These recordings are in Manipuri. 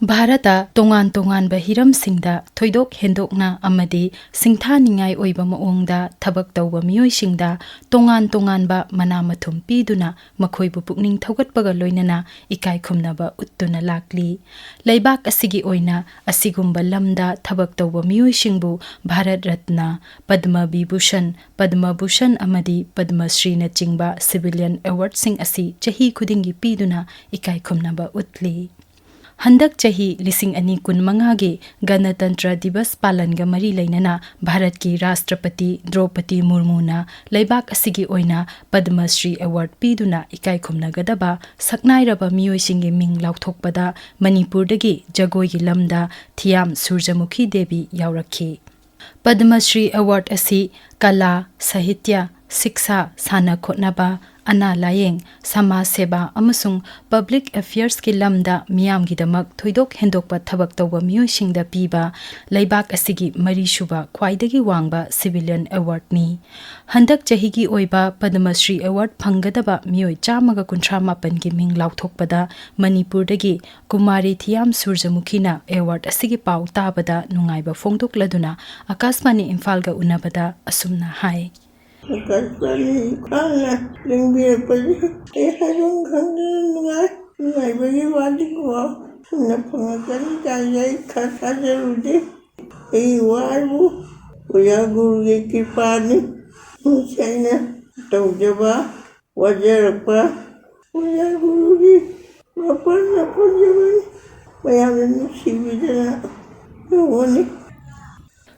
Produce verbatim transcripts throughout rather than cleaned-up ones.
ꯚꯥꯔꯠꯇ ꯇꯣꯉꯥꯟ ꯇꯣꯉꯥꯟꯕ ꯍꯤꯔꯝꯁꯤꯡꯗ ꯊꯣꯏꯗꯣꯛ ꯍꯦꯟꯗꯣꯛꯅ ꯑꯃꯗꯤ ꯁꯤꯡꯊꯥꯅꯤꯡꯉꯥꯏ ꯑꯣꯏꯕ ꯃꯑꯣꯡꯗ ꯊꯕꯛ ꯇꯧꯕ ꯃꯤꯑꯣꯏꯁꯤꯡꯗ ꯇꯣꯉꯥꯟ ꯇꯣꯉꯥꯟꯕ ꯃꯅꯥ ꯃꯊꯨꯝ ꯄꯤꯗꯨꯅ ꯃꯈꯣꯏꯕꯨ ꯄꯨꯛꯅꯤꯡ ꯊꯧꯒꯠꯄꯒ ꯂꯣꯏꯅꯅ ꯏꯀꯥꯏ ꯈꯨꯝꯅꯕ ꯎꯠꯇꯨꯅ ꯂꯥꯛꯂꯤ꯫ ꯂꯩꯕꯥꯛ ꯑꯁꯤꯒꯤ ꯑꯣꯏꯅ ꯑꯁꯤꯒꯨꯝꯕ ꯂꯝꯗ ꯊꯕꯛ ꯇꯧꯕ ꯃꯤꯑꯣꯏꯁꯤꯡꯕꯨ ꯚꯥꯔꯠ ꯔꯠꯅ, ꯄꯗꯃ ꯕꯤꯚꯨꯁꯟ, ꯄꯗꯃ ꯚꯨꯁꯟ ꯑꯃꯗꯤ ꯄꯗꯃ ꯁ꯭ꯔꯤꯅꯆꯤꯡꯕ civilian awardꯁꯤꯡ ꯑꯁꯤ ꯆꯍꯤ ꯈꯨꯗꯤꯡꯒꯤ ꯄꯤꯗꯨꯅ ꯏꯀꯥꯏ ꯈꯨꯝꯅꯕ ꯎꯠꯂꯤ꯫ ꯍꯟꯗꯛ ꯆꯍꯤ ꯂꯤꯁꯤꯡ ꯑꯅꯤ ꯀꯨꯟꯃꯉꯥꯒꯤ ꯒꯅꯇꯟꯇ꯭ꯔ ꯗꯤꯕꯁ ꯄꯥꯂꯟꯒ ꯃꯔꯤ ꯂꯩꯅꯅ ꯚꯥꯔꯠꯀꯤ ꯔꯥꯁꯇ꯭ꯔꯄꯇꯤ ꯗ꯭ꯔꯧꯄꯗꯤ ꯃꯨꯔꯃꯨꯅ ꯂꯩꯕꯥꯛ ꯑꯁꯤꯒꯤ ꯑꯣꯏꯅ ꯄꯗꯃ ꯁ꯭ꯔꯤ award ꯄꯤꯗꯨꯅ ꯏꯀꯥꯏ ꯈꯨꯝꯅꯒꯗꯕ ꯁꯛꯅꯥꯏꯔꯕ ꯃꯤꯑꯣꯏꯁꯤꯡꯒꯤ ꯃꯤꯡ ꯂꯥꯎꯊꯣꯛꯄꯗ ꯃꯅꯤꯄꯨꯔꯗꯒꯤ ꯖꯒꯣꯏꯒꯤ ꯂꯝꯗ ꯊꯤꯌꯥꯝ ꯁꯨꯔꯖꯃꯨꯈꯤ ꯗꯦꯕꯤ ꯌꯥꯎꯔꯛꯈꯤ꯫ ꯄꯗꯃ ꯁ꯭ꯔꯤ award ꯑꯁꯤ ꯀꯂꯥ, ꯁꯥꯍꯤꯇ꯭ꯌ, ꯁꯤꯛꯁꯥ, ꯁꯥꯟꯅ ꯈꯣꯠꯅꯕ, ꯑꯅꯥ ꯂꯥꯌꯦꯡ, ꯁꯃꯥꯖ ꯁꯦꯕꯥ ꯑꯃꯁꯨꯡ public affairsꯀꯤ ꯂꯝꯗ ꯃꯤꯌꯥꯝꯒꯤꯗꯃꯛ ꯊꯣꯏꯗꯣꯛ ꯍꯦꯟꯗꯣꯛꯄ ꯊꯕꯛ ꯇꯧꯕ ꯃꯤꯑꯣꯏꯁꯤꯡꯗ ꯄꯤꯕ ꯂꯩꯕꯥꯛ ꯑꯁꯤꯒꯤ ꯃꯔꯤꯁꯨꯕ ꯈ꯭ꯋꯥꯏꯗꯒꯤ ꯋꯥꯡꯕ civilian awardꯅꯤ꯫ ꯍꯟꯗꯛ ꯆꯍꯤꯒꯤ ꯑꯣꯏꯕ ꯄꯗꯃ ꯁ꯭ꯔꯤ award ꯐꯪꯒꯗꯕ ꯃꯤꯑꯣꯏ ꯆꯥꯝꯃꯒ ꯀꯨꯟꯊ꯭ꯔꯥ ꯃꯥꯄꯟꯒꯤ ꯃꯤꯡ ꯂꯥꯎꯊꯣꯛꯄꯗ ꯃꯅꯤꯄꯨꯔꯗꯒꯤ ꯀꯨꯃꯥꯔꯤ ꯊꯤꯌꯥꯝ ꯁꯨꯔꯖꯃꯨꯈꯤꯅ award ꯑꯁꯤꯒꯤ ꯄꯥꯎ ꯇꯥꯕꯗ ꯅꯨꯡꯉꯥꯏꯕ ꯐꯣꯡꯗꯣꯛꯂꯗꯨꯅ ꯑꯀꯥꯁꯕꯥꯅꯤ ꯏꯝꯐꯥꯜꯒ ꯎꯅꯕꯗ ꯑꯁꯨꯝꯅ ꯍꯥꯏ꯫ ꯑꯀꯥꯁꯕꯥꯅꯤ ꯏꯝꯐꯥꯜꯅ ꯂꯦꯡꯕꯤꯔꯛꯄꯁꯦ ꯑꯩ ꯍꯥꯏꯐꯝ ꯈꯪꯗꯅ ꯅꯨꯡꯉꯥꯏ꯫ ꯅꯨꯡꯉꯥꯏꯕꯒꯤ ꯋꯥꯗꯤꯀꯣ ꯁꯨꯝꯅ ꯐꯪꯉꯛꯀꯅꯤ ꯀꯥꯏꯅ ꯑꯩ ꯈꯔ ꯊꯥꯖꯔꯨꯗꯦ꯫ ꯑꯩ ꯋꯥꯕꯨ ꯑꯣꯖꯥ ꯒꯨꯔꯨꯒꯤ ꯀ꯭ꯔꯤꯄꯥꯅꯤ꯫ ꯉꯁꯤ ꯑꯩꯅ ꯇꯧꯖꯕ ꯋꯥꯖꯔꯛꯄ ꯑꯣꯖꯥ ꯒꯨꯔꯨꯒꯤ ꯃꯄꯥꯟ ꯃꯄꯨꯟꯖꯕꯅꯤ꯫ ꯃꯌꯥꯝꯅ ꯅꯨꯡꯁꯤꯕꯤꯗꯅ ꯇꯧꯕꯅꯤ꯫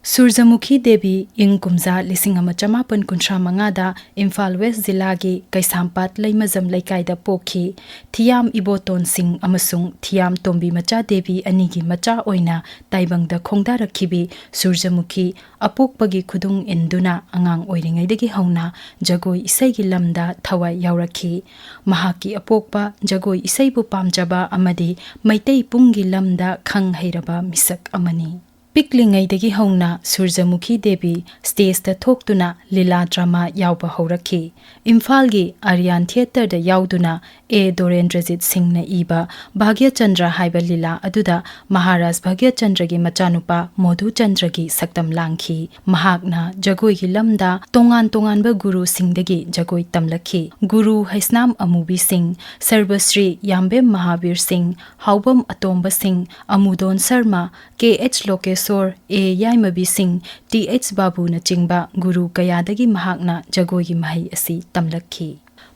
ꯁꯨꯔꯖꯃꯨꯈꯤ ꯗꯦꯕꯤ ꯏꯪ ꯀꯨꯝꯖꯥ ꯂꯤꯁꯤꯡ ꯑꯃ ꯆꯃꯥꯄꯟ ꯀꯨꯟꯊ꯭ꯔꯥ ꯃꯉꯥꯗ ꯏꯝꯐꯥꯜ ꯋꯦꯁ ꯖꯤꯂꯥꯒꯤ ꯀꯩꯁꯥꯝꯄꯥꯠ ꯂꯩꯃꯖꯝ ꯂꯩꯀꯥꯏꯗ ꯄꯣꯛꯈꯤ꯫ ꯊꯤꯌꯥꯝ ꯏꯕꯣꯇꯣꯟ ꯁꯤꯡ ꯑꯃꯁꯨꯡ ꯊꯤꯌꯥꯝ ꯇꯣꯝꯕꯤ ꯃꯆꯥ ꯗꯦꯕꯤ ꯑꯅꯤꯒꯤ ꯃꯆꯥ ꯑꯣꯏꯅ ꯇꯥꯏꯕꯪꯗ ꯈꯣꯡꯗꯥꯔꯛꯈꯤꯕꯤ ꯁꯨꯔꯖꯃꯨꯈꯤ ꯑꯄꯣꯛꯄꯒꯤ ꯈꯨꯗꯨꯡ ꯏꯟꯗꯨꯅ ꯑꯉꯥꯡ ꯑꯣꯏꯔꯤꯉꯩꯗꯒꯤ ꯍꯧꯅ ꯖꯒꯣꯏ ꯏꯁꯩꯒꯤ ꯂꯝꯗ ꯊꯋꯥꯏ ꯌꯥꯎꯔꯛꯈꯤ꯫ ꯃꯍꯥꯛꯀꯤ ꯑꯄꯣꯛꯄ ꯖꯒꯣꯏ ꯏꯁꯩꯕꯨ ꯄꯥꯝꯖꯕ ꯑꯃꯗꯤ ꯃꯩꯇꯩ ꯄꯨꯡꯒꯤ ꯂꯝꯗ ꯈꯪ ꯍꯩꯔꯕ ꯃꯤꯁꯛ ꯑꯃꯅꯤ꯫ ꯄꯤꯛꯂꯤꯉꯩꯗꯒꯤ ꯍꯧꯅ ꯁꯨꯔꯖꯃꯨꯈꯤ ꯗꯦꯕꯤ ꯁ꯭ꯇꯦꯖꯇ ꯊꯣꯛꯇꯨꯅ ꯂꯤꯂꯥ ꯗ꯭ꯔꯃꯥ ꯌꯥꯎꯕ ꯍꯧꯔꯛꯈꯤ꯫ ꯏꯝꯐꯥꯜꯒꯤ ꯑꯔꯤꯌꯥꯟ ꯊꯤꯌꯦꯇꯔꯗ ꯌꯥꯎꯗꯨꯅ ꯑꯦ ꯗꯣꯔꯦꯟꯗ꯭ꯔꯖꯤꯠ ꯁꯤꯡꯅ ꯏꯕ ꯚꯥꯒ꯭ꯌꯆꯟꯗ꯭ꯔ ꯍꯥꯏꯕ ꯂꯤꯂꯥ ꯑꯗꯨꯗ ꯃꯍꯥꯔꯥꯖ ꯚꯥꯒ꯭ꯌꯆꯟꯗ꯭ꯔꯒꯤ ꯃꯆꯥꯅꯨꯄꯥ ꯃꯣꯙꯨꯆꯟꯗ꯭ꯔꯒꯤ ꯁꯛꯇꯝ ꯂꯥꯡꯈꯤ꯫ ꯃꯍꯥꯛꯅ ꯖꯒꯣꯏꯒꯤ ꯂꯝꯗ ꯇꯣꯉꯥꯟ ꯇꯣꯉꯥꯟꯕ ꯒꯨꯔꯨꯁꯤꯡꯗꯒꯤ ꯖꯒꯣꯏ ꯇꯝꯂꯛꯈꯤ꯫ ꯒꯨꯔꯨ ꯍꯩꯁꯅꯥꯝ ꯑꯃꯨꯕꯤ ꯁꯤꯡ, ꯁꯔꯕꯁ꯭ꯔꯤ ꯌꯥꯝꯕꯦꯝ ꯃꯍꯥꯕꯤꯔ ꯁꯤꯡ, ꯍꯥꯎꯕꯝ ꯑꯇꯣꯝꯕ ꯁꯤꯡ, ꯑꯃꯨꯗꯣꯟ ꯁꯔꯃ, ꯀꯦ ꯑꯩꯆ ꯂꯣꯀꯦꯁꯣꯔ, ꯑꯦ ꯌꯥꯏꯃꯕꯤ ꯁꯤꯡ, ꯇꯤ ꯑꯩꯆ ꯕꯥꯕꯨꯅꯆꯤꯡꯕ ꯒꯨꯔꯨ ꯀꯌꯥꯗꯒꯤ ꯃꯍꯥꯛꯅ ꯖꯒꯣꯏꯒꯤ ꯃꯍꯩ ꯑꯁꯤ ꯇꯝꯂꯛꯈꯤ꯫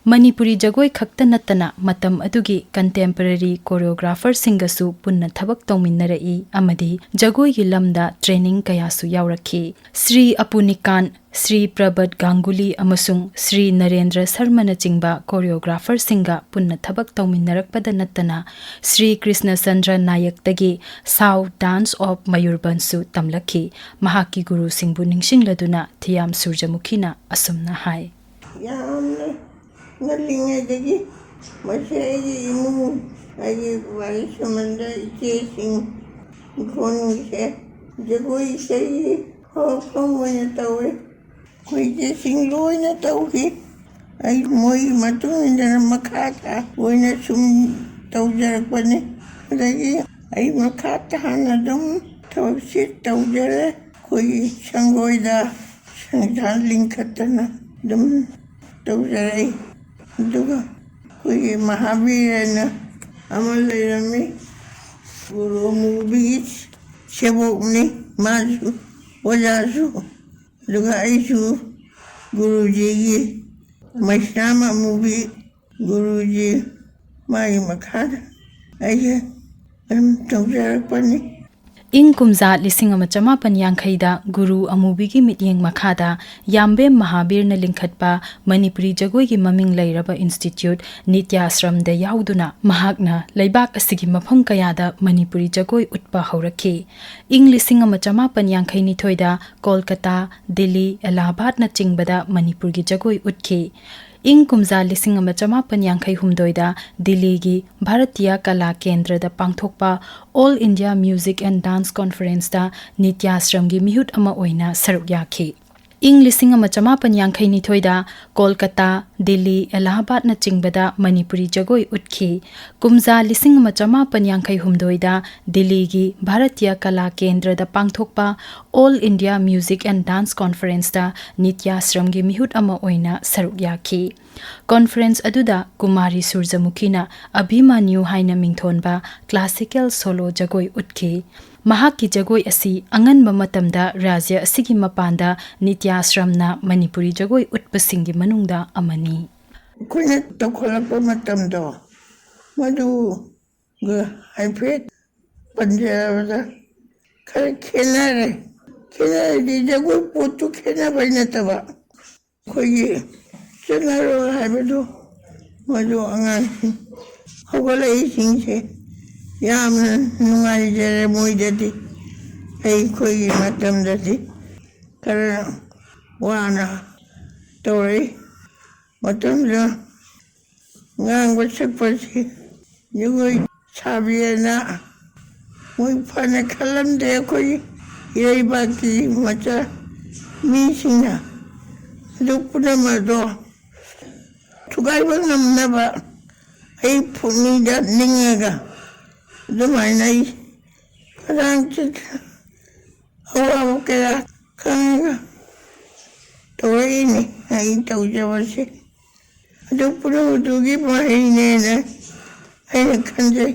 ꯃꯅꯤꯄꯨꯔꯤ ꯖꯒꯣꯏ ꯈꯛꯇ ꯅꯠꯇꯅ ꯃꯇꯝ ꯑꯗꯨꯒꯤ contemporary choreographerꯁꯤꯡꯒꯁꯨ ꯄꯨꯟꯅ ꯊꯕꯛ ꯇꯧꯃꯤꯟꯅꯔꯛꯏ ꯑꯃꯗꯤ ꯖꯒꯣꯏꯒꯤ ꯂꯝꯗ training ꯀꯌꯥꯁꯨ ꯌꯥꯎꯔꯛꯈꯤ꯫ ꯁ꯭ꯔꯤ ꯑꯄꯨꯅꯤꯀꯥꯟ, ꯁ꯭ꯔꯤ ꯄ꯭ꯔꯕꯠ ꯒꯥꯡꯒꯨꯂꯤ ꯑꯃꯁꯨꯡ ꯁ꯭ꯔꯤ ꯅꯔꯦꯟꯗ꯭ꯔ ꯁꯔꯃꯅꯆꯤꯡꯕ choreographerꯁꯤꯡꯒ ꯄꯨꯟꯅ ꯊꯕꯛ ꯇꯧꯃꯤꯟꯅꯔꯛꯄꯗ ꯅꯠꯇꯅ ꯁ꯭ꯔꯤ ꯀ꯭ꯔꯤꯁꯅꯆꯟꯗ꯭ꯔ ꯅꯥꯌꯛꯇꯒꯤ South Dance of Mayurbhanjꯁꯨ ꯇꯝꯂꯛꯈꯤ꯫ ꯃꯍꯥꯛꯀꯤ ꯒꯨꯔꯨꯁꯤꯡꯕꯨ ꯅꯤꯡꯁꯤꯡꯂꯗꯨꯅ ꯊꯤꯌꯥꯝ ꯁꯨꯔꯖꯃꯨꯈꯤꯅ ꯑꯁꯨꯝꯅ ꯍꯥꯏ꯫ ꯌꯥꯝꯅ ꯉꯜꯂꯤꯉꯩꯗꯒꯤ ꯃꯁꯤ ꯑꯩꯒꯤ ꯏꯃꯨꯡ, ꯑꯩꯒꯤ ꯋꯥꯔꯤ ꯁꯃꯟꯗ ꯏꯆꯦꯁꯤꯡ ꯏꯪꯈꯣꯜꯒꯤꯁꯦ ꯖꯒꯣꯏ ꯏꯁꯩꯒꯤ ꯍꯧꯔꯛꯐꯝ ꯑꯣꯏꯅ ꯇꯧꯋꯤ꯫ ꯑꯩꯈꯣꯏ ꯏꯆꯦꯁꯤꯡ ꯂꯣꯏꯅ ꯇꯧꯈꯤ꯫ ꯑꯩ ꯃꯣꯏꯒꯤ ꯃꯇꯨꯡ ꯏꯟꯗꯅ ꯃꯈꯥ ꯇꯥ ꯑꯣꯏꯅ ꯁꯨꯝ ꯇꯧꯖꯔꯛꯄꯅꯤ꯫ ꯑꯗꯒꯤ ꯑꯩ ꯃꯈꯥ ꯇꯥꯅ ꯑꯗꯨꯝ ꯊꯕꯛꯁꯤ ꯇꯧꯖꯔꯦ꯫ ꯑꯩꯈꯣꯏꯒꯤ ꯁꯪꯒꯣꯏꯗ ꯁꯪꯁꯥ ꯂꯤꯡꯈꯠꯇꯅ ꯑꯗꯨꯝ ꯇꯧꯖꯔꯛꯏ꯫ ꯑꯗꯨꯒ ꯑꯩꯈꯣꯏꯒꯤ ꯃꯍꯥꯕꯤꯔ ꯍꯥꯏꯅ ꯑꯃ ꯂꯩꯔꯝꯃꯤ, ꯒꯨꯔꯨ ꯑꯃꯨꯕꯤꯒꯤ ꯁꯦꯕꯣꯛꯅꯤ, ꯃꯥꯁꯨ ꯑꯣꯖꯥꯁꯨ꯫ ꯑꯗꯨꯒ ꯑꯩꯁꯨ ꯒꯨꯔꯨꯖꯤꯒꯤ, ꯃꯩꯁꯅꯥꯝ ꯑꯃꯨꯕꯤ ꯒꯨꯔꯨꯖꯤ, ꯃꯥꯒꯤ ꯃꯈꯥꯗ ꯑꯩꯁꯦ ꯑꯗꯨꯝ ꯇꯧꯖꯔꯛꯄꯅꯤ꯫ ꯏꯪ ꯀꯨꯝꯖꯥ ꯂꯤꯁꯤꯡ ꯑꯃ ꯆꯃꯥꯄꯟ ꯌꯥꯡꯈꯩꯗ ꯒꯨꯔꯨ ꯑꯃꯨꯕꯤꯒꯤ ꯃꯤꯠꯌꯦꯡ ꯃꯈꯥꯗ ꯌꯥꯝꯕꯦꯝ ꯃꯍꯥꯕꯤꯔꯅ ꯂꯤꯡꯈꯠꯄ ꯃꯅꯤꯄꯨꯔꯤ ꯖꯒꯣꯏꯒꯤ ꯃꯃꯤꯡ ꯂꯩꯔꯕ ꯏꯟꯁꯇꯤꯇ꯭ꯌꯨꯠ ꯅꯤꯇ꯭ꯌꯥꯁ꯭ꯔꯝꯗ ꯌꯥꯎꯗꯨꯅ ꯃꯍꯥꯛꯅ ꯂꯩꯕꯥꯛ ꯑꯁꯤꯒꯤ ꯃꯐꯝ ꯀꯌꯥꯗ ꯃꯅꯤꯄꯨꯔꯤ ꯖꯒꯣꯏ ꯎꯠꯄ ꯍꯧꯔꯛꯈꯤ꯫ ꯏꯪ ꯂꯤꯁꯤꯡ ꯑꯃ ꯆꯃꯥꯄꯟ ꯌꯥꯡꯈꯩ ꯅꯤꯊꯣꯏꯗ ꯀꯣꯜꯀꯇꯥ, ꯗꯤꯜꯂꯤ, ꯑꯦꯂꯥꯍꯥꯕꯥꯗꯅꯆꯤꯡꯕꯗ ꯃꯅꯤꯄꯨꯔꯒꯤ ꯖꯒꯣꯏ ꯎꯠꯈꯤ꯫ ꯏꯪ ꯀꯨꯝꯖꯥ ꯂꯤꯁꯤꯡ ꯑꯃ ꯆꯃꯥꯄꯟ ꯌꯥꯡꯈꯩ ꯍꯨꯝꯗꯣꯏꯗ ꯗꯤꯜꯂꯤꯒꯤ ꯚꯥꯔꯇꯤꯌꯥ ꯀꯂꯥ ꯀꯦꯟꯗ꯭ꯔꯗ ꯄꯥꯡꯊꯣꯛꯄ All India Music and Dance Conferenceꯇ ꯅꯤꯇ꯭ꯌꯥꯁ꯭ꯔꯝꯒꯤ ꯃꯤꯍꯨꯠ ꯑꯃ ꯑꯣꯏꯅ ꯁꯔꯨꯛ ꯌꯥꯈꯤ꯫ ꯏꯪ ꯂꯤꯁꯤꯡ ꯑꯃ ꯆꯃꯥꯄꯟ ꯌꯥꯡꯈꯩ ꯅꯤꯊꯣꯏꯗ ꯀꯣꯜꯀꯇꯥ, ꯗꯤꯜꯂꯤ, ꯑꯦꯂꯥꯍꯥꯕꯥꯗꯅꯆꯤꯡꯕꯗ ꯃꯅꯤꯄꯨꯔꯤ ꯖꯒꯣꯏ ꯎꯠꯈꯤ꯫ ꯀꯨꯝꯖꯥ ꯂꯤꯁꯤꯡ ꯑꯃ ꯆꯃꯥꯄꯟ ꯌꯥꯡꯈꯩ ꯍꯨꯝꯗꯣꯏꯗ ꯗꯤꯜꯂꯤꯒꯤ ꯚꯥꯔꯇꯤꯌꯥ ꯀꯂꯥ ꯀꯦꯟꯗ꯭ꯔꯗ ꯄꯥꯡꯊꯣꯛꯄ All India Music and Dance Conferenceꯇ ꯅꯤꯇ꯭ꯌꯥꯁ꯭ꯔꯝꯒꯤ ꯃꯤꯍꯨꯠ ꯑꯃ ꯑꯣꯏꯅ ꯁꯔꯨꯛ ꯌꯥꯈꯤ꯫ ꯀꯣꯟꯐꯔꯦꯟꯁ ꯑꯗꯨꯗ ꯀꯨꯃꯥꯔꯤ ꯁꯨꯔꯖꯃꯨꯈꯤꯅ ꯑꯚꯤꯃꯟꯌꯨ ꯍꯥꯏꯅ ꯃꯤꯡꯊꯣꯟꯕ ꯀ꯭ꯂꯥꯁꯤꯀꯦꯜ ꯁꯣꯂꯣ ꯖꯒꯣꯏ ꯎꯠꯈꯤ꯫ ꯃꯍꯥꯛꯀꯤ ꯖꯒꯣꯏ ꯑꯁꯤ ꯑꯉꯟꯕ ꯃꯇꯝꯗ ꯔꯥꯖ꯭ꯌ ꯑꯁꯤꯒꯤ ꯃꯄꯥꯟꯗ ꯅꯤꯇ꯭ꯌꯥꯁ꯭ꯔꯝꯅ ꯃꯅꯤꯄꯨꯔꯤ ꯖꯒꯣꯏ ꯎꯠꯄꯁꯤꯡꯒꯤ ꯃꯅꯨꯡꯗ ꯑꯃꯅꯤ꯫ ꯑꯩꯈꯣꯏꯅ ꯇꯧꯈꯠꯂꯛꯄ ꯃꯇꯝꯗꯣ, ꯃꯗꯨꯒ ꯍꯥꯏꯐꯦꯠ ꯄꯟꯖꯔꯕꯗ ꯈꯔ ꯈꯦꯠꯅꯔꯦ꯫ ꯈꯦꯠꯅꯔꯗꯤ ꯖꯒꯣꯏ ꯄꯣꯠꯇꯨ ꯈꯦꯠꯅꯕꯩ ꯅꯠꯇꯕ, ꯑꯩꯈꯣꯏꯒꯤ ꯆꯠꯅꯔꯣꯜ ꯍꯥꯏꯕꯗꯨ, ꯃꯗꯨ ꯑꯉꯥꯡꯁꯤꯡ ꯍꯧꯒꯠꯂꯛꯏꯁꯤꯡꯁꯦ ꯌꯥꯝꯅ ꯅꯨꯡꯉꯥꯏꯖꯔꯦ꯫ ꯃꯣꯏꯗꯗꯤ, ꯑꯩꯈꯣꯏꯒꯤ ꯃꯇꯝꯗꯗꯤ ꯈꯔ ꯋꯥꯅ ꯇꯧꯔꯛꯏ꯫ ꯃꯇꯝꯗꯨꯗ ꯉꯥꯡꯕ ꯁꯛꯄꯁꯤ ꯖꯒꯣꯏ ꯁꯥꯕꯤꯑꯅ ꯃꯣꯏ ꯐꯅ ꯈꯜꯂꯝꯗꯦ꯫ ꯑꯩꯈꯣꯏ ꯏꯔꯩꯕꯥꯛꯀꯤ ꯃꯆꯥ ꯃꯤꯁꯤꯡꯅ ꯑꯗꯨ ꯄꯨꯝꯅꯃꯛ ꯑꯗꯣ ꯊꯨꯒꯥꯏꯕ ꯉꯝꯅꯕ ꯑꯩ ꯄꯨꯛꯅꯤꯡꯗ ꯅꯤꯡꯉꯒ ꯑꯗꯨꯃꯥꯏꯅ ꯑꯩ ꯈꯗꯥꯡ ꯆꯤꯛꯇꯅ ꯑꯋꯥꯕ ꯀꯌꯥ ꯈꯪꯉꯒ ꯇꯧꯔꯛꯏꯅꯤ ꯑꯩ ꯇꯧꯖꯕꯁꯦ꯫ ꯑꯗꯨ ꯄꯨꯝꯅꯃꯛꯇꯨꯒꯤ ꯃꯍꯩꯅꯦꯅ ꯑꯩꯅ ꯈꯟꯖꯩ꯫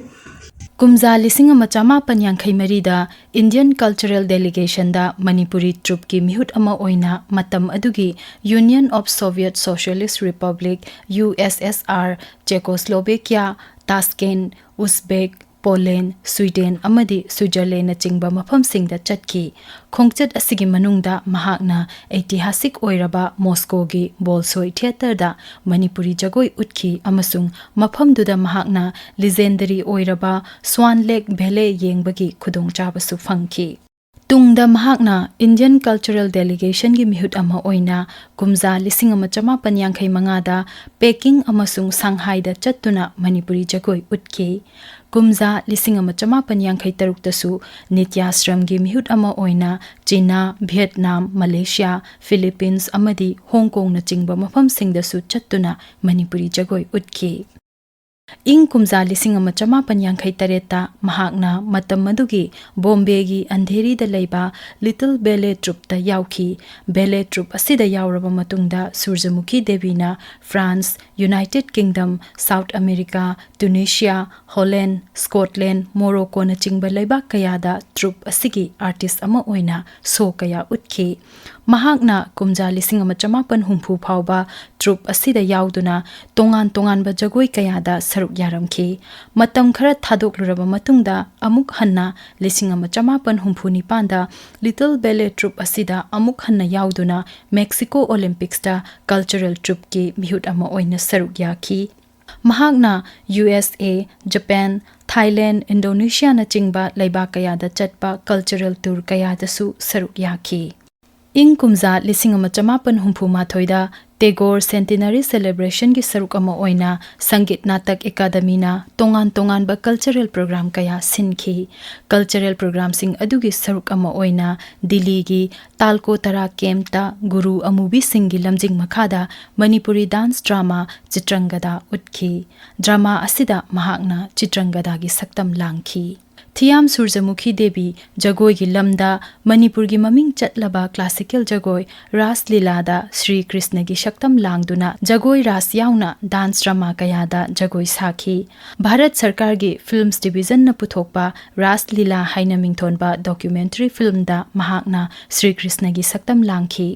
ꯀꯨꯝꯖꯥ ꯂꯤꯁꯤꯡ ꯑꯃ ꯆꯃꯥꯄꯟ ꯌꯥꯡꯈꯩ ꯃꯔꯤꯗ Indian Cultural Delegationꯗ ꯃꯅꯤꯄꯨꯔꯤ ꯇ꯭ꯔꯨꯞꯀꯤ ꯃꯤꯍꯨꯠ ꯑꯃ ꯑꯣꯏꯅ ꯃꯇꯝ ꯑꯗꯨꯒꯤ Union of Soviet Socialist Republic, USSR, Czechoslovakia, Tashkent, Uzbek, Poland, Sweden ꯑꯃꯗꯤ ꯁ꯭ꯋꯤꯖꯔꯂꯦꯟꯅꯆꯤꯡꯕ ꯃꯐꯝꯁꯤꯡꯗ ꯆꯠꯈꯤ꯫ ꯈꯣꯡꯆꯠ ꯑꯁꯤꯒꯤ ꯃꯅꯨꯡꯗ ꯃꯍꯥꯛꯅ ꯑꯩꯇꯤꯍꯥꯁꯤꯛ ꯑꯣꯏꯔꯕ ꯃꯣꯁꯀꯣꯒꯤ ꯕꯣꯜꯁꯣꯏ ꯊꯤꯌꯦꯇꯔꯗ ꯃꯅꯤꯄꯨꯔꯤ ꯖꯒꯣꯏ ꯎꯠꯈꯤ ꯑꯃꯁꯨꯡ ꯃꯐꯝꯗꯨꯗ ꯃꯍꯥꯛꯅ ꯂꯤꯖꯦꯟꯗꯔꯤ ꯑꯣꯏꯔꯕ ꯁ꯭ꯋꯥꯟ ꯂꯦꯛ ꯕꯦꯂꯦ ꯌꯦꯡꯕꯒꯤ ꯈꯨꯗꯣꯡꯆꯥꯕꯁꯨ ꯐꯪꯈꯤ꯫ ꯇꯨꯡꯗ ꯃꯍꯥꯛꯅ ꯏꯟꯗꯤꯌꯟ ꯀꯜꯆꯔꯦꯜ ꯗꯦꯂꯤꯒꯦꯁꯟꯒꯤ ꯃꯤꯍꯨꯠ ꯑꯃ ꯑꯣꯏꯅ ꯀꯨꯝꯖꯥ ꯂꯤꯁꯤꯡ ꯑꯃ ꯆꯃꯥꯄꯟ ꯌꯥꯡꯈꯩ ꯃꯉꯥꯗ ꯄꯦꯀꯤꯡ ꯑꯃꯁꯨꯡ ꯁꯥꯡꯍꯥꯏꯗ ꯆꯠꯇꯨꯅ ꯃꯅꯤꯄꯨꯔꯤ ꯖꯒꯣꯏ ꯎꯠꯈꯤ꯫ ꯀꯨꯝꯖꯥ ꯂꯤꯁꯤꯡ ꯑꯃ ꯆꯃꯥꯄꯟ ꯌꯥꯡꯈꯩ ꯇꯔꯨꯛꯇꯁꯨ ꯅꯤꯇ꯭ꯌꯥꯁ꯭ꯔꯝꯒꯤ ꯃꯤꯍꯨꯠ ꯑꯃ ꯑꯣꯏꯅ ꯆꯤꯅꯥ, ꯚꯤꯌꯦꯠꯅꯥꯝ, ꯃꯂꯦꯁꯤꯌꯥ, ꯐꯤꯂꯤꯄꯤꯟꯁ ꯑꯃꯗꯤ ꯍꯣꯡꯀꯣꯡꯅꯆꯤꯡꯕ ꯃꯐꯝꯁꯤꯡꯗꯁꯨ ꯆꯠꯇꯨꯅ ꯃꯅꯤꯄꯨꯔꯤ ꯖꯒꯣꯏ ꯎꯠꯈꯤ꯫ ꯏꯪ ꯀꯨꯝꯖꯥ ꯂꯤꯁꯤꯡ ꯑꯃ ꯆꯃꯥꯄꯟ ꯌꯥꯡꯈꯩ ꯇꯔꯦꯠꯇ ꯃꯍꯥꯛꯅ ꯃꯇꯝ ꯑꯗꯨꯒꯤ ꯕꯣꯝꯕꯦꯒꯤ ꯑꯟꯙꯦꯔꯤꯗ ꯂꯩꯕ ꯂꯤꯇꯜ ꯕꯦꯂꯦ ꯇ꯭ꯔꯨꯞꯇ ꯌꯥꯎꯈꯤ꯫ ꯕꯦꯂꯦ ꯇ꯭ꯔꯨꯞ ꯑꯁꯤꯗ ꯌꯥꯎꯔꯕ ꯃꯇꯨꯡꯗ ꯁꯨꯔꯖꯃꯨꯈꯤ ꯗꯦꯕꯤꯅ France, United Kingdom, South America, Tunisia, Holland, Scotland, ꯃꯣꯔꯣꯀꯣꯅꯆꯤꯡꯕ ꯂꯩꯕꯥꯛ ꯀꯌꯥꯗ ꯇ꯭ꯔꯨꯞ ꯑꯁꯤꯒꯤ ꯑꯥꯔꯇꯤꯁ ꯑꯃ ꯑꯣꯏꯅ ꯁꯣ ꯀꯌꯥ ꯎꯠꯈꯤ꯫ ꯃꯍꯥꯛꯅ ꯀꯨꯝꯖꯥ ꯂꯤꯁꯤꯡ ꯑꯃ ꯆꯃꯥꯄꯟ ꯍꯨꯝꯐꯨ ꯐꯥꯎꯕ ꯇ꯭ꯔꯨꯞ ꯑꯁꯤꯗ ꯌꯥꯎꯗꯨꯅ ꯇꯣꯉꯥꯟ ꯇꯣꯉꯥꯟꯕ ꯖꯒꯣꯏ ꯀꯌꯥꯗ ꯁꯔꯨꯛ ꯌꯥꯔꯝꯈꯤ꯫ ꯃꯇꯝ ꯈꯔ ꯊꯥꯗꯣꯛꯂꯨꯔꯕ ꯃꯇꯨꯡꯗ ꯑꯃꯨꯛ ꯍꯟꯅ ꯂꯤꯁꯤꯡ ꯑꯃ ꯆꯃꯥꯄꯟ ꯍꯨꯝꯐꯨ ꯅꯤꯄꯥꯟꯗ ꯂꯤꯇꯜ ꯕꯦꯂꯦ ꯇ꯭ꯔꯨꯞ ꯑꯁꯤꯗ ꯑꯃꯨꯛ ꯍꯟꯅ ꯌꯥꯎꯗꯨꯅ ꯃꯦꯛꯁꯤꯀꯣ ꯑꯣꯂꯤꯝꯄꯤꯛꯁꯇ ꯀꯜꯆꯔꯦꯜ ꯇ꯭ꯔꯨꯞꯀꯤ ꯃꯤꯍꯨꯠ ꯑꯃ ꯑꯣꯏꯅ ꯁꯔꯨꯛ ꯌꯥꯈꯤ꯫ ꯃꯍꯥꯛꯅ ꯌꯨ ꯑꯦꯁ ꯑꯦ, ꯖꯄꯥꯟ, ꯊꯥꯏꯂꯦꯟ, ꯏꯟꯗꯣꯅꯦꯁꯤꯌꯥꯅꯆꯤꯡꯕ ꯂꯩꯕꯥꯛ ꯀꯌꯥꯗ ꯆꯠꯄ ꯀꯜꯆꯔꯦꯜ ꯇꯨꯔ ꯀꯌꯥꯗꯁꯨ ꯁꯔꯨꯛ ꯌꯥꯈꯤ꯫ ꯏꯪ ꯀꯨꯝꯖꯥ ꯂꯤꯁꯤꯡ ꯑꯃ ꯆꯃꯥꯄꯟ ꯍꯨꯝꯐꯨ ꯃꯥꯊꯣꯏꯗ ꯇꯦꯒꯣꯔ ꯁꯦꯟꯇꯤꯅꯔꯤ ꯁꯦꯂꯦꯕ꯭ꯔꯦꯁꯟꯒꯤ ꯁꯔꯨꯛ ꯑꯃ ꯑꯣꯏꯅ ꯁꯪꯒꯤꯠ ꯅꯥꯇꯛ ꯑꯦꯀꯥꯗꯃꯤꯅ ꯇꯣꯉꯥꯟ ꯇꯣꯉꯥꯟꯕ ꯀꯜꯆꯔꯦꯜ ꯄ꯭ꯔꯣꯒ꯭ꯔꯥꯝ ꯀꯌꯥ ꯁꯤꯟꯈꯤ꯫ ꯀꯜꯆꯔꯦꯜ ꯄ꯭ꯔꯣꯒ꯭ꯔꯥꯝꯁꯤꯡ ꯑꯗꯨꯒꯤ ꯁꯔꯨꯛ ꯑꯃ ꯑꯣꯏꯅ ꯗꯤꯜꯂꯤꯒꯤ ꯇꯥꯜꯀꯣꯇꯔꯥ ꯀꯦꯝꯞꯇ ꯒꯨꯔꯨ ꯑꯃꯨꯕꯤ ꯁꯤꯡꯒꯤ ꯂꯝꯖꯤꯡ ꯃꯈꯥꯗ ꯃꯅꯤꯄꯨꯔꯤ ꯗꯥꯟꯁ ꯗ꯭ꯔꯃꯥ ꯆꯤꯇ꯭ꯔꯪꯒꯗꯥ ꯎꯠꯈꯤ꯫ ꯗ꯭ꯔꯃꯥ ꯑꯁꯤꯗ ꯃꯍꯥꯛꯅ ꯆꯤꯇ꯭ꯔꯪꯒꯗꯥꯒꯤ ꯁꯛꯇꯝ ꯂꯥꯡꯈꯤ꯫ ꯊꯤꯌꯥꯝ ꯁꯨꯔꯖꯃꯨꯈꯤ ꯗꯦꯕꯤ ꯖꯒꯣꯏꯒꯤ ꯂꯝꯗ ꯃꯅꯤꯄꯨꯔꯒꯤ ꯃꯃꯤꯡ ꯆꯠꯂꯕ ꯀ꯭ꯂꯥꯁꯤꯀꯦꯜ ꯖꯒꯣꯏ ꯔꯥꯁ ꯂꯤꯂꯥꯗ ꯁ꯭ꯔꯤ ꯀ꯭ꯔꯤꯁꯅꯒꯤ ꯁꯛꯇꯝ ꯂꯥꯡꯗꯨꯅ ꯖꯒꯣꯏ ꯔꯥꯁ ꯌꯥꯎꯅ ꯗꯥꯟꯁ ꯗ꯭ꯔꯃꯥ ꯀꯌꯥꯗ ꯖꯒꯣꯏ ꯁꯥꯈꯤ꯫ ꯚꯥꯔꯠ ꯁꯔꯀꯥꯔꯒꯤ ꯐꯤꯜꯝꯁ ꯗꯤꯕꯤꯖꯟꯅ ꯄꯨꯊꯣꯛꯄ ꯔꯥꯁ ꯂꯤꯂꯥ ꯍꯥꯏꯅ ꯃꯤꯡꯊꯣꯟꯕ ꯗꯣꯀ꯭ꯌꯨꯃꯦꯟꯇꯔꯤ ꯐꯤꯜꯝꯗ ꯃꯍꯥꯛꯅ ꯁ꯭ꯔꯤ ꯀ꯭ꯔꯤꯁꯅꯒꯤ ꯁꯛꯇꯝ ꯂꯥꯡꯈꯤ꯫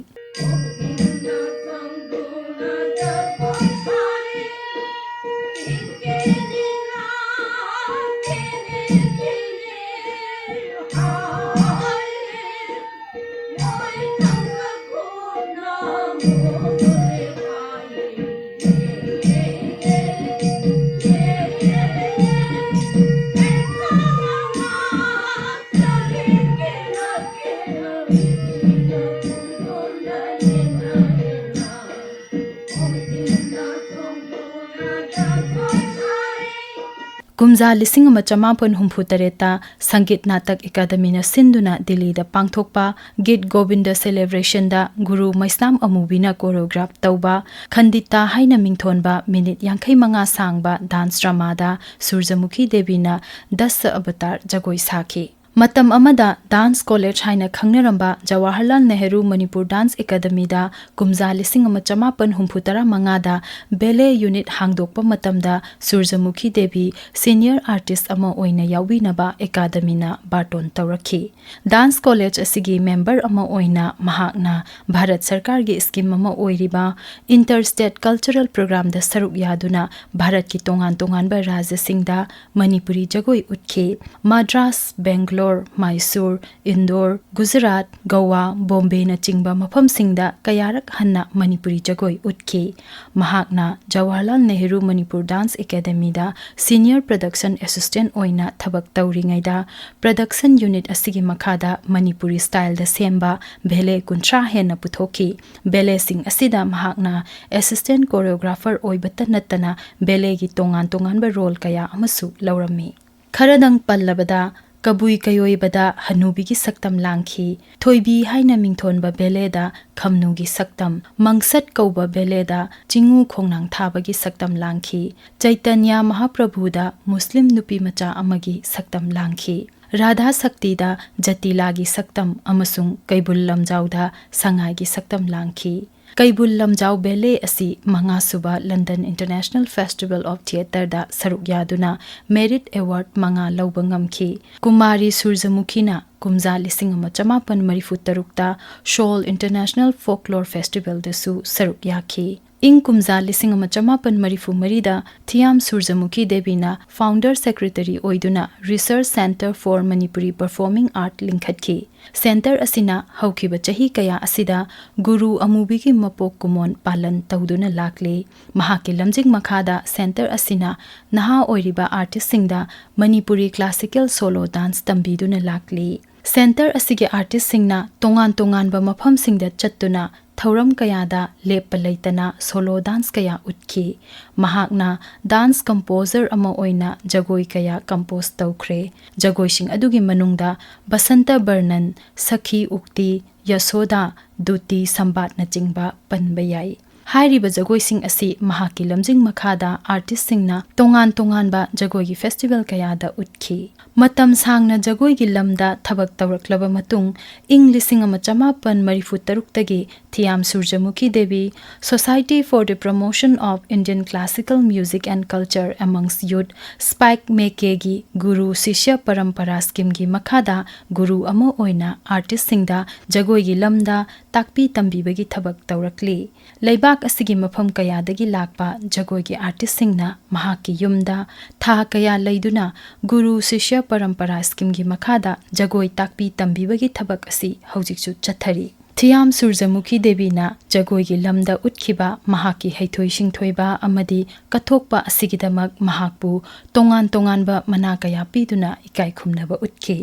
ꯀꯨꯝꯖꯥ ꯂꯤꯁꯤꯡ ꯑꯃ ꯆꯃꯥꯄꯟ ꯍꯨꯝꯐꯨ ꯇꯔꯦꯠꯇ ꯁꯪꯒꯤꯠ ꯅꯥꯇꯛ ꯑꯦꯀꯥꯗꯃꯤꯅ ꯁꯤꯟꯗꯨꯅ ꯗꯤꯜꯂꯤꯗ ꯄꯥꯡꯊꯣꯛꯄ ꯒꯤꯠ ꯒꯣꯕꯤꯟꯗ ꯁꯦꯂꯦꯕ꯭ꯔꯦꯁꯟꯗ ꯒꯨꯔꯨ ꯃꯩꯁꯅꯥꯝ ꯑꯃꯨꯕꯤꯅ ꯀꯣꯔꯤꯌꯣꯒ꯭ꯔꯥꯐ ꯇꯧꯕ ꯈꯟꯗꯤꯇꯥ ꯍꯥꯏꯅ ꯃꯤꯡꯊꯣꯟꯕ ꯃꯤꯅꯤꯠ ꯌꯥꯡꯈꯩ ꯃꯉꯥ ꯁꯥꯡꯕ ꯗꯥꯟꯁ ꯗ꯭ꯔꯃꯥꯗ ꯁꯨꯔꯖꯃꯨꯈꯤ ꯗꯦꯕꯤꯅ ꯗꯁ ꯑꯕꯇꯥꯔ ꯖꯒꯣꯏ ꯁꯥꯈꯤ꯫ ꯃꯇꯝ ꯑꯃꯗ ꯗꯥꯟꯁ ꯀꯣꯂꯦꯖ ꯍꯥꯏꯅ ꯈꯪꯅꯔꯝꯕ ꯖꯋꯥꯍꯔꯂꯥꯜ ꯅꯦꯍꯔꯨ ꯃꯅꯤꯄꯨꯔ ꯗꯥꯟꯁ ꯑꯦꯀꯥꯗꯃꯤꯗ ꯀꯨꯝꯖꯥ ꯂꯤꯁꯤꯡ ꯑꯃ ꯆꯃꯥꯄꯟ ꯍꯨꯝꯐꯨ ꯇꯔꯥ ꯃꯉꯥꯗ ꯕꯦꯂꯦ ꯌꯨꯅꯤꯠ ꯍꯥꯡꯗꯣꯛꯄ ꯃꯇꯝꯗ ꯁꯨꯔꯖꯃꯨꯈꯤ ꯗꯦꯕꯤ ꯁꯤꯅꯤꯌꯔ ꯑꯥꯔꯇꯤꯁ ꯑꯃ ꯑꯣꯏꯅ ꯌꯥꯎꯕꯤꯅꯕ ꯑꯦꯀꯥꯗꯃꯤꯅ ꯕꯥꯔꯇꯣꯟ ꯇꯧꯔꯛꯈꯤ꯫ ꯗꯥꯟꯁ ꯀꯣꯂꯦꯖ ꯑꯁꯤꯒꯤ ꯃꯦꯝꯕꯔ ꯑꯃ ꯑꯣꯏꯅ ꯃꯍꯥꯛꯅ ꯚꯥꯔꯠ ꯁꯔꯀꯥꯔꯒꯤ ꯁ꯭ꯀꯤꯝ ꯑꯃ ꯑꯣꯏꯔꯤꯕ ꯏꯟꯇꯔ ꯁ꯭ꯇꯦꯠ ꯀꯜꯆꯔꯦꯜ ꯄ꯭ꯔꯣꯒ꯭ꯔꯥꯝꯗ ꯁꯔꯨꯛ ꯌꯥꯗꯨꯅ ꯚꯥꯔꯠꯀꯤ ꯇꯣꯉꯥꯟ ꯇꯣꯉꯥꯟꯕ ꯔꯥꯖ꯭ꯌꯁꯤꯡꯗ ꯃꯅꯤꯄꯨꯔꯤ ꯖꯒꯣꯏ ꯎꯠꯈꯤ꯫ ꯃꯗ꯭ꯔꯥꯁ, ꯕꯦꯡꯒꯂꯣꯔ, ꯃꯥꯏꯁꯨꯔ, ꯏꯟꯗꯣꯔ, ꯒꯨꯖꯔꯥꯠ, ꯒꯣꯋꯥ, ꯕꯣꯝꯕꯦꯅꯆꯤꯡꯕ ꯃꯐꯝꯁꯤꯡꯗ ꯀꯌꯥꯔꯛ ꯍꯟꯅ ꯃꯅꯤꯄꯨꯔꯤ ꯖꯒꯣꯏ ꯎꯠꯈꯤ꯫ ꯃꯍꯥꯛꯅ ꯖꯋꯥꯍꯔꯂꯥꯜ ꯅꯦꯍꯔꯨ ꯃꯅꯤꯄꯨꯔ ꯗꯥꯟꯁ ꯑꯦꯀꯥꯗꯃꯤꯗ ꯁꯤꯅꯤꯌꯔ ꯄ꯭ꯔꯗꯛꯁꯟ ꯑꯦꯁꯤꯁꯇꯦꯟꯠ ꯑꯣꯏꯅ ꯊꯕꯛ ꯇꯧꯔꯤꯉꯩꯗ ꯄ꯭ꯔꯗꯛꯁꯟ ꯌꯨꯅꯤꯠ ꯑꯁꯤꯒꯤ ꯃꯈꯥꯗ ꯃꯅꯤꯄꯨꯔꯤ ꯁ꯭ꯇꯥꯏꯜꯗ ꯁꯦꯝꯕ ꯕꯦꯂꯦ ꯀꯨꯟꯊ꯭ꯔꯥ ꯍꯦꯟꯅ ꯄꯨꯊꯣꯛꯈꯤ꯫ ꯕꯦꯂꯦꯁꯤꯡ ꯑꯁꯤꯗ ꯃꯍꯥꯛꯅ ꯑꯦꯁꯤꯁꯇꯦꯟꯠ ꯀꯣꯔꯤꯌꯣꯒ꯭ꯔꯥꯐꯔ ꯑꯣꯏꯕꯇ ꯅꯠꯇꯅ ꯕꯦꯂꯦꯒꯤ ꯇꯣꯉꯥꯟ ꯇꯣꯉꯥꯟꯕ ꯔꯣꯜ ꯀꯌꯥ ꯑꯃꯁꯨ ꯂꯧꯔꯝꯃꯤ꯫ ꯈꯔꯗꯪ ꯄꯜꯂꯕꯗ, ꯀꯕꯨꯏ ꯀꯌꯣꯏꯕꯗ ꯍꯅꯨꯕꯤꯒꯤ ꯁꯛꯇꯝ ꯂꯥꯡꯈꯤ, ꯊꯣꯏꯕꯤ ꯍꯥꯏꯅ ꯃꯤꯡꯊꯣꯟꯕ ꯕꯦꯂꯦꯗ ꯈꯝꯅꯨꯒꯤ ꯁꯛꯇꯝ, ꯃꯪꯁꯠ ꯀꯧꯕ ꯕꯦꯂꯦꯗ ꯆꯤꯡꯉꯨ ꯈꯣꯡꯅꯥꯡ ꯊꯥꯕꯒꯤ ꯁꯛꯇꯝ ꯂꯥꯡꯈꯤ, ꯆꯩꯇꯟꯌ ꯃꯍꯥꯄ꯭ꯔꯚꯨꯗ ꯃꯨꯁꯂꯤꯝ ꯅꯨꯄꯤ ꯃꯆꯥ ꯑꯃꯒꯤ ꯁꯛꯇꯝ ꯂꯥꯡꯈꯤ, ꯔꯥꯙꯥ ꯁꯛꯇꯤꯗ ꯖꯇꯤꯂꯥꯒꯤ ꯁꯛꯇꯝ ꯑꯃꯁꯨꯡ ꯀꯩꯕꯨꯜ ꯂꯝꯖꯥꯎꯗ ꯁꯉꯥꯏꯒꯤ ꯁꯛꯇꯝ ꯂꯥꯡꯈꯤ꯫ ꯀꯩꯕꯨꯜ ꯂꯝꯖꯥꯎ ꯕꯦꯂꯦ ꯑꯁꯤ ꯃꯉꯥꯁꯨꯕ London International Festival of Theatre ꯗ ꯁꯔꯨꯛ ꯌꯥꯗꯨꯅ ꯃꯦꯔꯤꯠ ꯑꯦꯋꯥꯔꯗ ꯃꯉꯥ ꯂꯧꯕ ꯉꯝꯈꯤ꯫ ꯀꯨꯃꯥꯔꯤ ꯁꯨꯔꯖꯃꯨꯈꯤꯅ ꯀꯨꯝꯖꯥ ꯂꯤꯁꯤꯡ ꯑꯃ ꯆꯃꯥꯄꯟ ꯃꯔꯤꯐꯨ ꯇꯔꯨꯛꯇ ꯁꯣꯜ International Folklore Festival ꯗꯁꯨ ꯁꯔꯨꯛ ꯌꯥꯈꯤ꯫ ꯏꯪ ꯀꯨꯝꯖꯥ ꯂꯤꯁꯤꯡ ꯑꯃ ꯆꯃꯥꯄꯟ ꯃꯔꯤꯐꯨ ꯃꯔꯤꯗ ꯊꯤꯌꯥꯝ ꯁꯨꯔꯖꯃꯨꯈꯤ ꯗꯦꯕꯤꯅ founder secretary ꯑꯣꯏꯗꯨꯅ Research Centre for Manipuri Performing Art ꯂꯤꯡꯈꯠꯈꯤ꯫ ꯁꯦꯟꯇꯔ ꯑꯁꯤꯅ ꯍꯧꯈꯤꯕ ꯆꯍꯤ ꯀꯌꯥ ꯑꯁꯤꯗ ꯒꯨꯔꯨ ꯑꯃꯨꯕꯤꯒꯤ ꯃꯄꯣꯛ ꯀꯨꯝꯑꯣꯟ ꯄꯥꯂꯟ ꯇꯧꯗꯨꯅ ꯂꯥꯛꯂꯤ꯫ ꯃꯍꯥꯛꯀꯤ ꯂꯝꯖꯤꯡ ꯃꯈꯥꯗ ꯁꯦꯟꯇꯔ ꯑꯁꯤꯅ ꯅꯍꯥ ꯑꯣꯏꯔꯤꯕ ꯑꯥꯔꯇꯤꯁꯁꯤꯡꯗ ꯃꯅꯤꯄꯨꯔꯤ classical solo dance ꯇꯝꯕꯤꯗꯨꯅ ꯂꯥꯛꯂꯤ꯫ ꯁꯦꯟꯇꯔ ꯑꯁꯤꯒꯤ ꯑꯥꯔꯇꯤꯁꯁꯤꯡꯅ ꯇꯣꯉꯥꯟ ꯇꯣꯉꯥꯟꯕ ꯃꯐꯝꯁꯤꯡꯗ ꯆꯠꯇꯨꯅ ꯊꯧꯔꯝ ꯀꯌꯥꯗ ꯂꯦꯞꯄ ꯂꯩꯇꯅ solo dance ꯀꯌꯥ ꯎꯠꯈꯤ꯫ ꯃꯍꯥꯛꯅ dance composer ꯑꯃ ꯑꯣꯏꯅ ꯖꯒꯣꯏ ꯀꯌꯥ compose ꯇꯧꯈ꯭ꯔꯦ꯫ ꯖꯒꯣꯏꯁꯤꯡ ꯑꯗꯨꯒꯤ ꯃꯅꯨꯡꯗ ꯕꯁꯟꯇ ꯕꯔꯅꯟ, ꯁꯈꯤ ꯎꯛꯇꯤ, ꯌꯁꯣꯗꯥ, ꯗꯨꯇꯤ ꯁꯝꯕꯥꯠꯅꯆꯤꯡꯕ ꯄꯟꯕ ꯌꯥꯏ꯫ ꯍꯥꯏꯔꯤꯕ ꯖꯒꯣꯏꯁꯤꯡ ꯑꯁꯤ ꯃꯍꯥꯛꯀꯤ ꯂꯝꯖꯤꯡ ꯃꯈꯥꯗ artistꯁꯤꯡꯅ ꯇꯣꯉꯥꯟ ꯇꯣꯉꯥꯟꯕ ꯖꯒꯣꯏꯒꯤ festival ꯀꯌꯥꯗ ꯎꯠꯈꯤ꯫ ꯃꯇꯝ ꯁꯥꯡꯅ ꯖꯒꯣꯏꯒꯤ ꯂꯝꯗ ꯊꯕꯛ ꯇꯧꯔꯛꯂꯕ ꯃꯇꯨꯡ, ꯏꯪ ꯂꯤꯁꯤꯡ ꯑꯃ ꯆꯃꯥꯄꯟ ꯃꯔꯤꯐꯨ ꯇꯔꯨꯛꯇꯒꯤ ꯊꯤꯌꯥꯝ ꯁꯨꯔꯖꯃꯨꯈꯤ Devi Society for the Promotion of Indian Classical Music and Culture Amongst Youth, ꯁ꯭ꯄꯥꯏꯛ ꯃꯦꯀꯦꯒꯤ ꯒꯨꯔꯨ ꯁꯤꯁ꯭ꯌ ꯄꯔꯝꯄꯔꯥ ꯁ꯭ꯀꯤꯝꯒꯤ ꯃꯈꯥꯗ ꯒꯨꯔꯨ ꯑꯃ ꯑꯣꯏꯅ artistꯁꯤꯡꯗ ꯖꯒꯣꯏꯒꯤ ꯂꯝꯗ ꯇꯥꯛꯄꯤ ꯇꯝꯕꯤꯕꯒꯤ ꯊꯕꯛ ꯇꯧꯔꯛꯂꯤ꯫ ꯂꯩꯕꯥꯛ ꯑꯁꯤꯒꯤ ꯃꯐꯝ ꯀꯌꯥꯗꯒꯤ ꯂꯥꯛꯄ ꯖꯒꯣꯏꯒꯤ artistꯁꯤꯡꯅ ꯃꯍꯥꯛꯀꯤ ꯌꯨꯝꯗ ꯊꯥ ꯀꯌꯥ ꯂꯩꯗꯨꯅ ꯒꯨꯔꯨ ꯁꯤꯁ꯭ꯌ ꯄꯔꯝꯄꯔꯥ ꯁ꯭ꯀꯤꯝꯒꯤ ꯃꯈꯥꯗ ꯖꯒꯣꯏ ꯇꯥꯛꯄꯤ ꯇꯝꯕꯤꯕꯒꯤ ꯊꯕꯛ ꯑꯁꯤ ꯍꯧꯖꯤꯛꯁꯨ ꯆꯠꯊꯔꯤ꯫ ꯊꯤꯌꯥꯝ ꯁꯨꯔꯖꯃꯨꯈꯤ ꯗꯦꯕꯤꯅ ꯖꯒꯣꯏꯒꯤ ꯂꯝꯗ ꯎꯠꯈꯤꯕ ꯃꯍꯥꯛꯀꯤ ꯍꯩꯊꯣꯏ ꯁꯤꯡꯊꯣꯏꯕ ꯑꯃꯗꯤ ꯀꯠꯊꯣꯛꯄ ꯑꯁꯤꯒꯤꯗꯃꯛ ꯃꯍꯥꯛꯄꯨ ꯇꯣꯉꯥꯟ ꯇꯣꯉꯥꯟꯕ ꯃꯅꯥ ꯀꯌꯥ ꯄꯤꯗꯨꯅ ꯏꯀꯥꯏ ꯈꯨꯝꯅꯕ ꯎꯠꯈꯤ꯫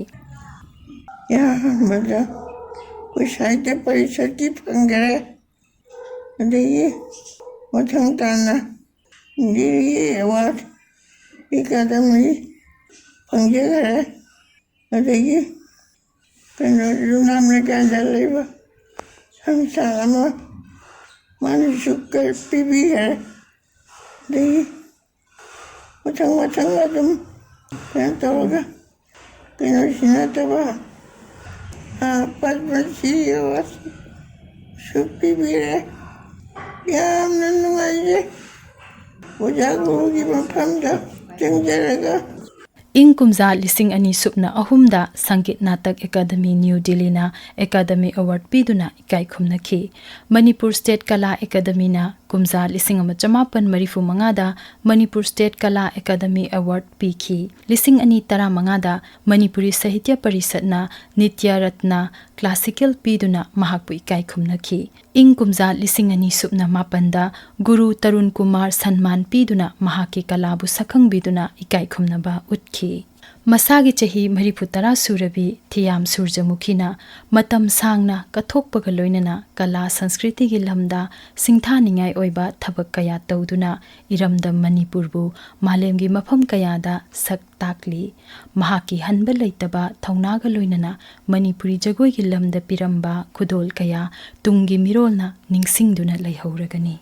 ꯑꯍꯥꯟꯕꯗ ꯑꯩꯈꯣꯏ ꯁꯥꯍꯤꯇ꯭ꯌ ꯄꯔꯤꯁꯠꯀꯤ ꯐꯪꯈꯔꯦ꯫ ꯑꯗꯒꯤ ꯃꯊꯪ ꯇꯥꯅ ꯏꯟꯗꯤꯌꯥꯒꯤ ꯑꯦꯋꯥꯔꯗ ꯑꯦꯀꯥꯗꯃꯤ ꯐꯪꯖꯈꯔꯦ꯫ ꯑꯗꯒꯤ ꯀꯩꯅꯣ ꯌꯨꯝꯅꯥꯝ ꯂꯩꯀꯥꯏꯗ ꯂꯩꯕ ꯁꯪꯁꯊꯥꯟ ꯑꯃ ꯃꯥꯅꯁꯨ ꯀ- ꯄꯤꯕꯤꯈꯔꯦ꯫ ꯑꯗꯒꯤ ꯃꯊꯪ ꯃꯊꯪ ꯑꯗꯨꯝ ꯀꯩꯅꯣ ꯇꯧꯔꯒ ꯀꯩꯅꯣꯁꯤ ꯅꯠꯇꯕ ꯄꯗꯃꯁ꯭ꯔꯤ ꯑꯦꯋꯥꯔꯗꯁꯨ ꯄꯤꯕꯤꯔꯦ꯫ ꯌꯥꯝꯅ ꯅꯨꯡꯉꯥꯏꯖꯩ꯫ ꯑꯣꯖꯥ ꯒꯨꯔꯨꯒꯤ ꯃꯐꯝꯗ ꯆꯪꯖꯔꯒ ꯏꯪ ꯀꯨꯝꯖꯥ ꯂꯤꯁꯤꯡ ꯑꯅꯤ ꯁꯨꯞꯅ ꯑꯍꯨꯝꯗ Sangeet Natak academy new ꯗꯤꯜꯂꯤꯅ academy award ꯄꯤꯗꯨꯅ ꯏꯀꯥꯏ ꯈꯨꯝꯅꯈꯤ꯫ ꯃꯅꯤꯄꯨꯔ ꯁ꯭ꯇꯦꯠ ꯀꯂꯥ ꯑꯦꯀꯥꯗꯃꯤꯅ ꯀꯨꯝꯖꯥ ꯂꯤꯁꯤꯡ ꯑꯃ ꯆꯃꯥꯄꯟ ꯃꯔꯤꯐꯨ ꯃꯉꯥꯗ ꯃꯅꯤꯄꯨꯔ ꯁ꯭ꯇꯦꯠ ꯀꯂꯥ ꯑꯦꯀꯥꯗꯃꯤ ꯑꯦꯋꯥꯔꯗ ꯄꯤꯈꯤ꯫ ꯂꯤꯁꯤꯡ ꯑꯅꯤ ꯇꯔꯥꯃꯉꯥꯗ ꯃꯅꯤꯄꯨꯔꯤ ꯁꯥꯍꯤꯇ꯭ꯌ ꯄꯔꯤꯁꯠꯅ ꯅꯤꯇ꯭ꯌ ꯔꯠꯅ ꯀ꯭ꯂꯥꯁꯤꯀꯦꯜ ꯄꯤꯗꯨꯅ ꯃꯍꯥꯛꯄꯨ ꯏꯀꯥꯏ ꯈꯨꯝꯅꯈꯤ꯫ ꯏꯪ ꯀꯨꯝꯖꯥ ꯂꯤꯁꯤꯡ ꯑꯅꯤ ꯁꯨꯞꯅ ꯃꯥꯄꯟꯗ ꯒꯨꯔꯨ ꯇꯔꯨꯟ ꯀꯨꯃꯥꯔ ꯁꯟꯃꯥꯟ ꯄꯤꯗꯨꯅ ꯃꯍꯥꯛꯀꯤ ꯀꯂꯥꯕꯨ ꯁꯛꯈꯪꯕꯤꯗꯨꯅ ꯏꯀꯥꯏ ꯈꯨꯝꯅꯕ ꯎꯠꯈꯤ꯫ ꯃꯁꯥꯒꯤ ꯆꯍꯤ ꯃꯔꯤꯐꯨ ꯇꯔꯥ ꯁꯨꯔꯕꯤ ꯊꯤꯌꯥꯝ ꯁꯨꯔꯖꯃꯨꯈꯤꯅ ꯃꯇꯝ ꯁꯥꯡꯅ ꯀꯠꯊꯣꯛꯄꯒ ꯂꯣꯏꯅꯅ ꯀꯂꯥ ꯁꯪꯁꯀ꯭ꯔꯤꯇꯤꯒꯤ ꯂꯝꯗ ꯁꯤꯡꯊꯥꯅꯤꯡꯉꯥꯏ ꯑꯣꯏꯕ ꯊꯕꯛ ꯀꯌꯥ ꯇꯧꯗꯨꯅ ꯏꯔꯝꯗꯝ ꯃꯅꯤꯄꯨꯔꯕꯨ ꯃꯥꯂꯦꯝꯒꯤ ꯃꯐꯝ ꯀꯌꯥꯗ ꯁꯛ ꯇꯥꯛꯂꯤ꯫ ꯃꯍꯥꯛꯀꯤ ꯍꯟꯕ ꯂꯩꯇꯕ ꯊꯧꯅꯥꯒ ꯂꯣꯏꯅꯅ ꯃꯅꯤꯄꯨꯔꯤ ꯖꯒꯣꯏꯒꯤ ꯂꯝꯗ ꯄꯤꯔꯝꯕ ꯈꯨꯗꯣꯜ ꯀꯌꯥ ꯇꯨꯡꯒꯤ ꯃꯤꯔꯣꯜꯅ ꯅꯤꯡꯁꯤꯡꯗꯨꯅ ꯂꯩꯍꯧꯔꯒꯅꯤ꯫